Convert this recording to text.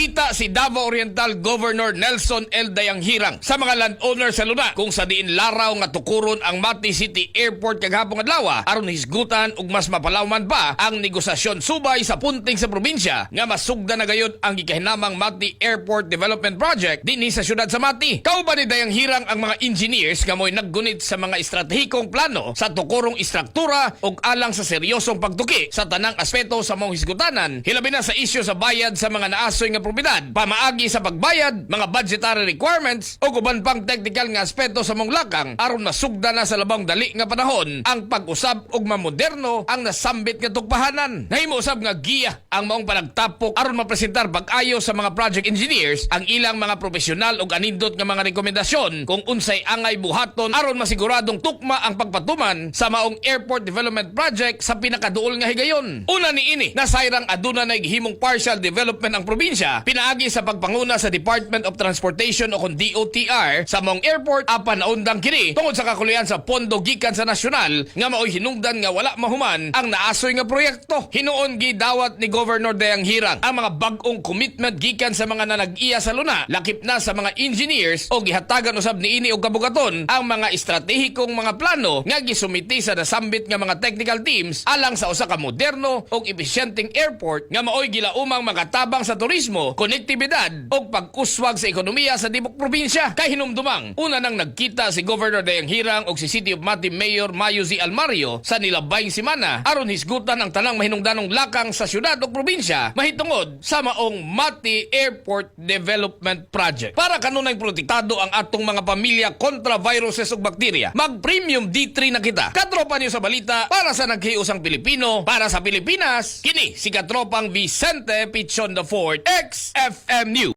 Nagkita si Davao Oriental Governor Nelson L. Dayanghirang sa mga landowner sa luna kung sa diin laraw nga tukuron ang Mati City Airport kagahapon adlaw aron hisgutan ug mas mapalawman pa ang negosasyon subay sa punting sa probinsya nga masugda na gayud ang gikahinamang Mati Airport Development Project dinhi sa syudad sa Mati. Kauban ni Dayanghirang ang mga engineers nga mo'y naggunit sa mga estratehikong plano sa tukurong istruktura ug alang sa seryosong pagtuki sa tanang aspeto sa maong hisgutanan, hilabi na sa isyu sa bayad sa mga naasoy nga propiedad, pamaagi sa pagbayad, mga budgetary requirements o uban pang technical nga aspeto sa maong lakang aron masugda na sa labong dali nga panahon ang pag-usab ug mamoderno ang nasambit nga tugpahanan. Nahimo usab nga giya ang maong panagtapok aron mapresentar pag-ayo sa mga project engineers ang ilang mga profesional ug anindot nga mga rekomendasyon kung unsay angay buhaton aron masiguradong tukma ang pagpatuman sa maong airport development project sa pinakaduol nga higayon. Una niini, nasayrang aduna na gihimong partial development ang probinsya pinaagi sa pagpanguna sa Department of Transportation o kung DOTR sa maong airport, apan naundang kini tungod sa kakulian sa pondo gikan sa nasyonal nga maoy hinungdan nga wala mahuman ang naasoy nga proyekto. Hinuon gidawat ni Governor Dayanghirang ang mga bag-ong commitment gikan sa mga nanag-iya sa luna, lakip na sa mga engineers, o gihatagan usab niini og kabugaton ang mga estratehikong mga plano nga gisumiti sa nasambit nga mga technical teams alang sa usa ka moderno ug epesyenteng airport nga maoy gilaumang makatabang sa turismo, konektibidad ug pagkuswag sa ekonomiya sa tibok probinsya. Kay hinumdumang una nang nagkita si Governor Dayanghirang ug si City of Mati Mayor Mayo Z. Almario sa nilabayng semana aron hisgutan ang tanang mahinungdanong lakang sa syudad ug probinsya mahitungod sa maong Mati Airport Development Project. Para kanunay protektado ang atong mga pamilya kontra viruses ug bakterya, mag Premium D3 na kita. Katropa niyo sa balita para sa naghiusang Pilipino, para sa Pilipinas, kini si Katropang Vicente Pichon the Fourth, XFM News.